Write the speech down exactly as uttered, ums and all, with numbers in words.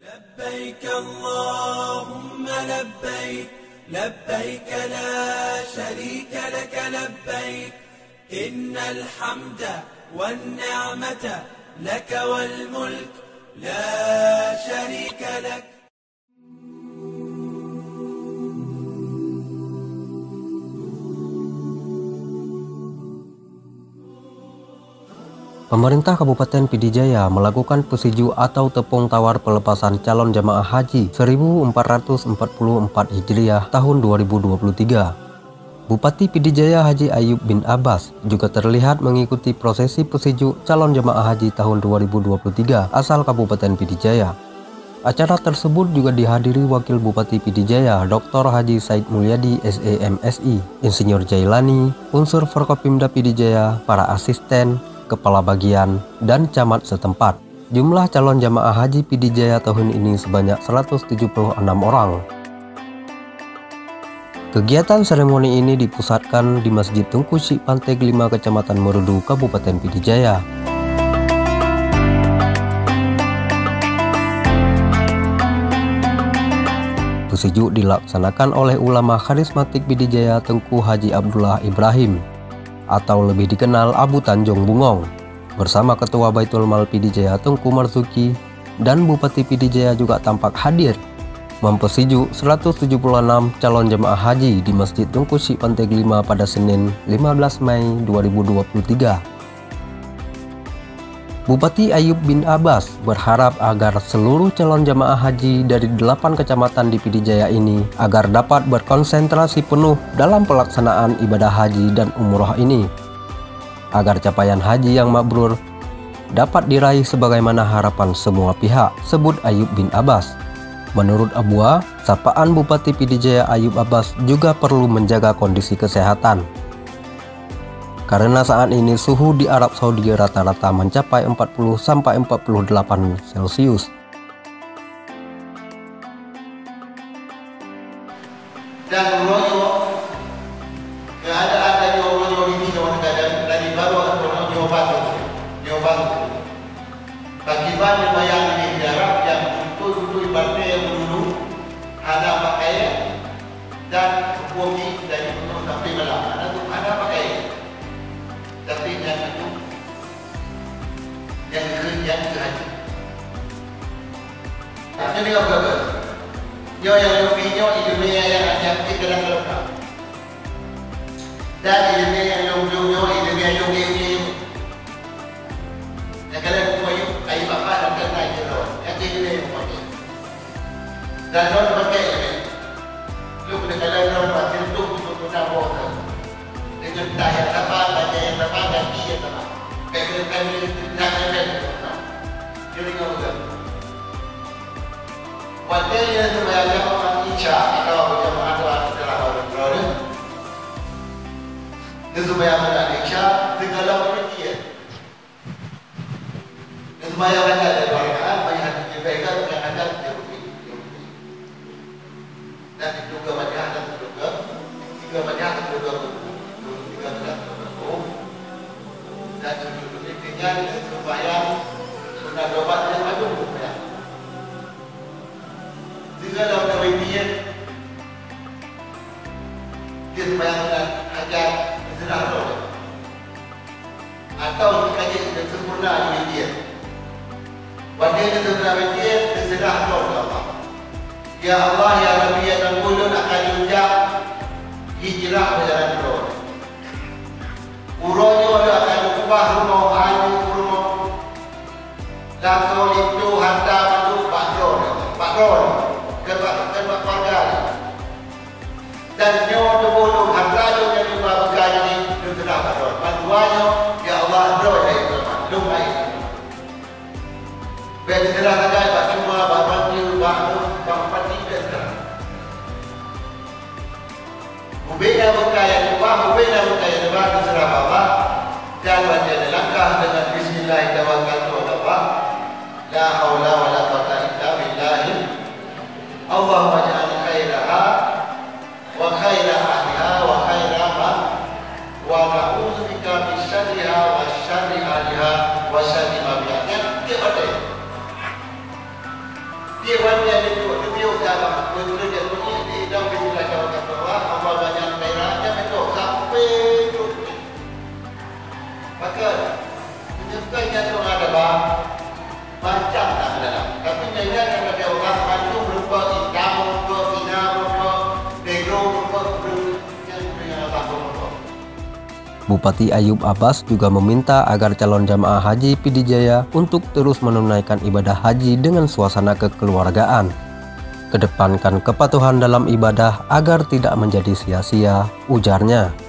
لبيك اللهم لبيك، لبيك لا شريك لك لبيك، إن الحمد والنعمة لك والملك لا شريك لك. Pemerintah Kabupaten Pidie Jaya melakukan peusijuek atau teupông tawar pelepasan calon jamaah haji seribu empat ratus empat puluh empat Hijriah tahun dua ribu dua puluh tiga. Bupati Pidie Jaya Haji Ayub bin Abbas juga terlihat mengikuti prosesi peusijuek calon jamaah haji tahun dua ribu dua puluh tiga asal Kabupaten Pidie Jaya. Acara tersebut juga dihadiri Wakil Bupati Pidie Jaya, Doktor Haji Said Mulyadi, S E M Si, Insinyur Jailani, unsur Forkopimda Pidie Jaya, para asisten, kepala bagian, dan camat setempat. Jumlah calon jamaah haji Pidie Jaya tahun ini sebanyak seratus tujuh puluh enam orang. Kegiatan seremoni ini dipusatkan di Masjid Teungku Chik Panté Glima, Kecamatan Meureudu, Kabupaten Pidie Jaya. Peusijuek dilaksanakan oleh ulama kharismatik Pidie Jaya, Teungku Haji Abdullah Ibrahim, atau lebih dikenal Abu Tanjong Bungong, bersama Ketua Baitul Mal Pidie Jaya, Teungku Marzuki, dan Bupati Pidie Jaya juga tampak hadir mempeusijuek seratus tujuh puluh enam calon jemaah haji di Masjid Teungku Chik Panté Glima pada Senin, lima belas Mei dua ribu dua puluh tiga. Bupati Ayub bin Abbas berharap agar seluruh calon jemaah haji dari delapan kecamatan di Pidie Jaya ini agar dapat berkonsentrasi penuh dalam pelaksanaan ibadah haji dan umroh ini, agar capaian haji yang mabrur dapat diraih sebagaimana harapan semua pihak, sebut Ayub bin Abbas. Menurut Abua, sapaan Bupati Pidie Jaya Ayub Abbas juga perlu menjaga kondisi kesehatan. Karena saat ini suhu di Arab Saudi rata-rata mencapai empat puluh sampai empat puluh delapan Celcius. Dan uroe nyoe, keuadaan tanyoe uroe nyoe ini nyoe teugadang dari barô atau nyoe batu, nyoe batu. Pakriban neubayang di Arab nyang beutôi-beutôi batèe nyang meululu, hana pakaian, dan huköm jih dari peunoh sampai malam, hana, hana pakaian. Tapi nyan Nyang keu, nyang keu haji. Tapi nyoe bagus. Nyoe nyang leubeh nyoe ileumèe nyang hana jeuet keu dalam keuluwarga. Dan ileumèe nyang lôn-lôn nyoe ileumèe nyang ngieng-ngieng. Nyang keuneuk kupeuyue, kayée bapak dan keuneuk jeuet lôn. Nyang keu ileumèe nyang pakai. Dan lôn pakai ileumèe. Lôn keuneuk kalon lôn pakai untuk, untuk guna boh tu. Deungon tah nyang saban, bajèe nyang saban, gaki nyang saban. Bèk keuneuk kalon nyang saban. Jadi, ngon beutôi. Watèe nyan seumayang jamaah Isya atawa beujamaah doa seuteulah bangun droeneuh, neuseumayang sunat Isya, sigohlom peumiké. Neuseumayang rakaat dua rakaat, meuihan jeuet bèk ka meuihan rakaat jeuet. Dan diduga banyak dan diduga, tiga banyak diduga, tiga banyak diduga. Dan sujud ini dengan sembahyang sunat dobat yang maju sembahyang. Jika dalam kawin dia, dia sembahyang sunat hajat, diserah roh. Atawa ka jeuet keu sempurna di witir. Watèe keu sempurna witir, teuseurah droe keu Allah. Ya Allah, ya Rabbi, ya Tuhanku, lôn akan ijak hijrah beujalan droe. Uroe nyoe lôn akan ubah rumoh, aneuk, uroe, lakoe, linto, hareuta mandum bak droe, bak droe, keu bak, keu bak keuluwarga. Dan nyoe tuboh lôn, hareuta lôn nyang lôn ba beukah jih, lôn seurah bak droe. Ban dua nyoe, ya Allah, droe nyang lôn seurah, lôn laén. Bèk teuseurah sagai bak cuma, bak panjeu, bak lôn, bak bupati, bèk seurah. Ubé na beukah nyang lôn ba, ubé na beukah nyang lôn ba, lôn seurah bak Allah. Dan watèe neulangkah deungon bismillah tawakkaltu 'alallah. La haula wala quwwata illa billah. Allahumma ij'al khairaha wa khaira ahliha wa khaira ma, wa na'udzubika min syarriha wa syarri ahliha wa syarri ma fiha. Nyan tiep watèe. Tiep Meunyoe keu jantung ada bah, macam tak dalam. Tapi nyan nyang ada orang bantu berupa hitam, berupa Cina, berupa Negro, berupa Brunei, yang punya abah berupa. Bupati Ayub Abbas juga meminta agar calon jamaah haji Pidie Jaya untuk terus menunaikan ibadah haji dengan suasana kekeluargaan. Kedepankan kepatuhan dalam ibadah agar tidak menjadi sia-sia, ujarnya.